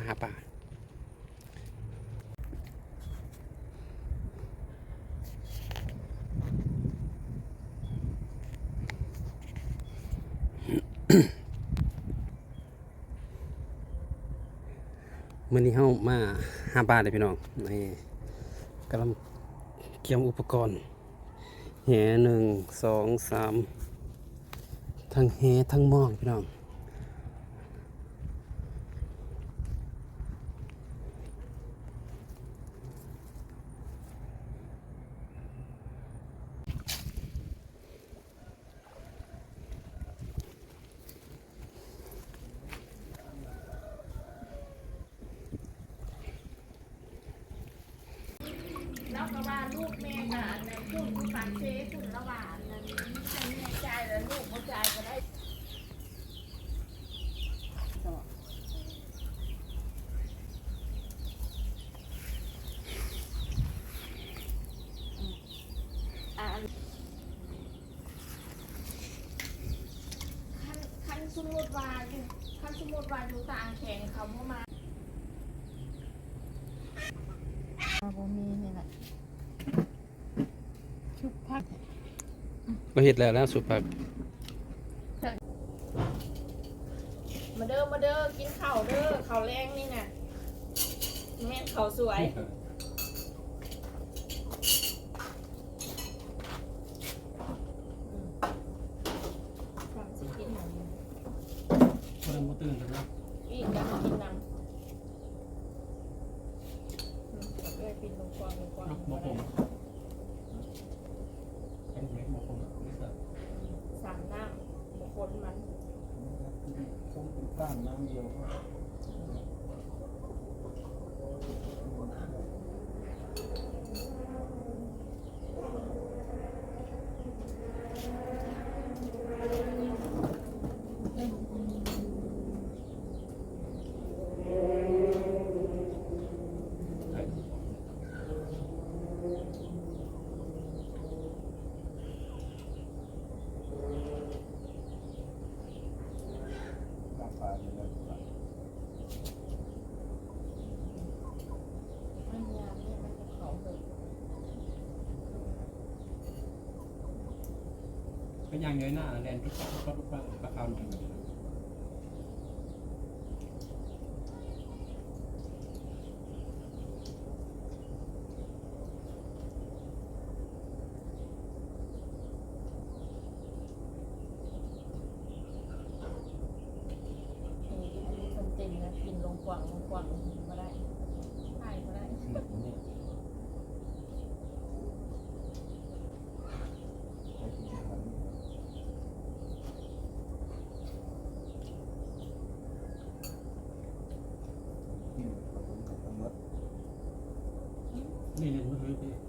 ຫາປາ. ມື້ນີ້ເຮົາມາຫາປາເດ້ພີ່ນ້ອງ. ນີ້ກຳລັງກຽມອຸປະກອນ ແຫ ໜຶ່ງ ສອງ ສາມ ທັງແຫທັງມອງພີ່ນ້ອງ. ລາວກໍວ່າລູກແມ່ກໍອັນນັ້ນ ພຸ້ນຢູ່ປາກເຊພຸ້ນ ລາວວ່າອັນນັ້ນ ແມ່ຈ່າຍແລ້ວ ລູກບໍ່ຈ່າຍກໍໄດ້. ຄັນ ຄັນສົມມຸດວ່າຢູ່ ຄັນສົມມຸດວ່າຢູ່ຕ່າງແຂວງເຂົາບໍ່ມາ ບໍ່ມີນີ້ແຫຼະ ຊຸບຜັກ ກໍເຮັດແລ້ວ ແລ້ວຊຸບຜັກ. ມາເດີ ມາເດີ ກິນເຂົ້າເດີ ເຂົ້າແລງນີ້ນະ ແມ່ນເຂົ້າສວຍ. ອືມ ສາມສິບກິນ ບໍ່ໄດ້ບໍ່ຕື່ນຊັ້ນນະ ອີກ ຢາກກິນນຳ. ອືມ ເອື້ອຍປິ່ນລົງຄວາມ ລົງຄວາມ ບໍ່ ບໍ່ ບໍ່ໄດ້ ອັນນີ້ບໍ່ຄົນ ສາມນ້ຳ ບໍ່ຄົນມັນ ຄົນເປັນກ້ານນ້ຳດຽວ. ມັນຍາມນີ້ມັນຈະເຂົ້າເຖິງ ກໍຍ່າງເງີຍໜ້າແລ່ນ ປຸບປັບ ປຸບປັບ ປຸບປັບ ປາຂາວໜ້ອຍ. ເອີ ອັນນີ້ເພິ່ນເຕັ້ນນະ ປິ່ນລົງຂວາງ ລົງຂວາງ ບໍ່ໄດ້ ຖ່າຍບໍ່ໄດ້. ນີ້ເຫັນບໍ່?